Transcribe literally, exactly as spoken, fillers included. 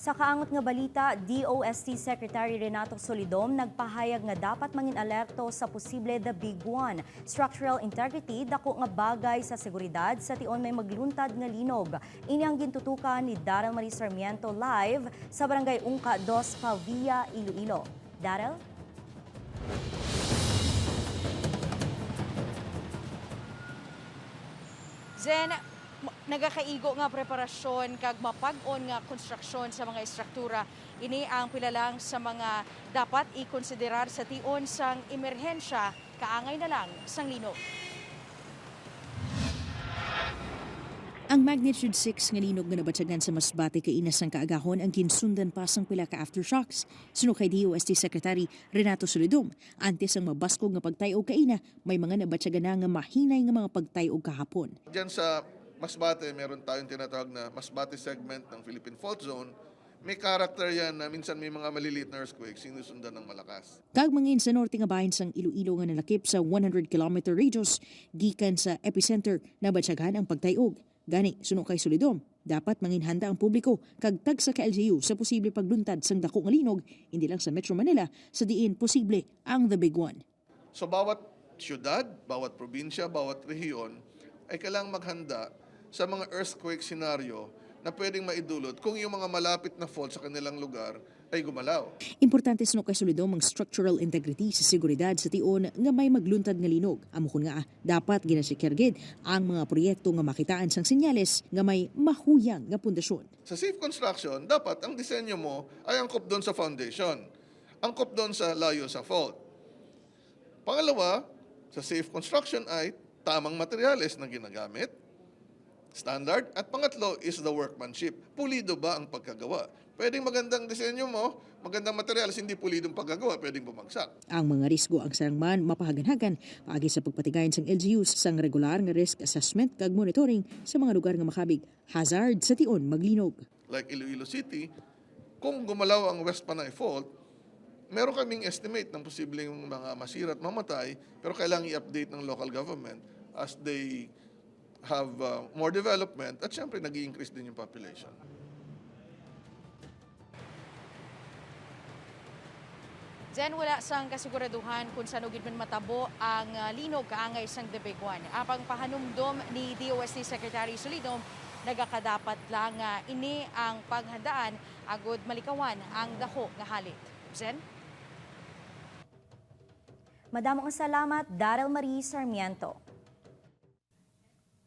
Sa kaangot nga balita, D O S T Secretary Renato Solidom nagpahayag nga dapat mangin-alerto sa posible the big one, structural integrity, dako nga bagay sa seguridad sa tion may magluntad nga linog. Ini ang gintutukan ni Daryl Marie Sarmiento live sa Barangay Ungka dos, Pavia, Iloilo. Daryl? Zen, m- nagakaigo nga preparasyon kag mapag-on nga konstruksyon sa mga estruktura. Ini ang pila lang sa mga dapat ikonsiderar sa tion sang emerhensya, kaangay na lang sang linog. Ang magnitude six nga linog nga nabatyagan sa Masbate kaina sang kaagahon ang ginsundan pa sang pila ka aftershocks. Suno kay D O S T Secretary Renato Solidom, antes ang mabaskog nga pagtay-og kaina, may mga nabatyagan na nga mahinay nga mga pagtay-og kahapon. Diyan sa Masbate, meron tayong tinatawag na Masbate segment ng Philippine Fault Zone. May character yan na minsan may mga maliliit na earthquake, sinusundan ng malakas. Kag mangin sa norte nga bahin sang Iloilo nga nalakip sa one hundred kilometer radius gikan sa epicenter, nabatyagan ang pagtay-og. Gani, suno kay Solidom, dapat manginhanda ang publiko kag tagsa ka L G U sa posible pagluntad sang dako nga linog, hindi lang sa Metro Manila, sa diin posible ang the big one. So bawat syudad, bawat probinsya, bawat rehiyon ay kailangang maghanda sa mga earthquake scenario na pwedeng maidulot kung yung mga malapit na fault sa kanilang lugar ay gumalaw. Importante suno kay Solidom ang structural integrity sa seguridad sa tion nga may magluntad nga linog. Amo kon ngaa, dapat ginasekyar gid ang mga proyekto nga makitaan sang senyales nga may mahuyang nga pundasyon. Sa safe construction, dapat ang disenyo mo ay angkop doon sa foundation, angkop doon sa layo sa fault. Pangalawa, sa safe construction ay tamang materyales na ginagamit, standard, at pangatlo is the workmanship. Pulido ba ang pagkagawa? Pwedeng magandang disenyo mo, magandang materyales, hindi pulidong pagkagawa, pwedeng bumagsak. Ang mga risgo ang sarang man mapahaganhagan paagi sa pagpatigayon sang L G Us sang regular nga risk assessment kag monitoring sa mga lugar nga makabig hazard sa tion maglinog. Like Iloilo City, kung gumalaw ang West Panay Fault, meron kaming estimate ng posibleng mga masira at mamatay, pero kailangan i-update ng local government as they have uh, more development at syempre nag increase din yung population. Jen, wala sang kasiguraduhan kung sano gid man matabo ang ah, linog kaangay sang the big one. Apang pahanumdom ni D O S T Secretary Solidom, nagakadapat lang nga ini ang paghandaan agud malikawan ang daho nga halit. Jen? Madamo nga salamat, Daryl Marie Sarmiento.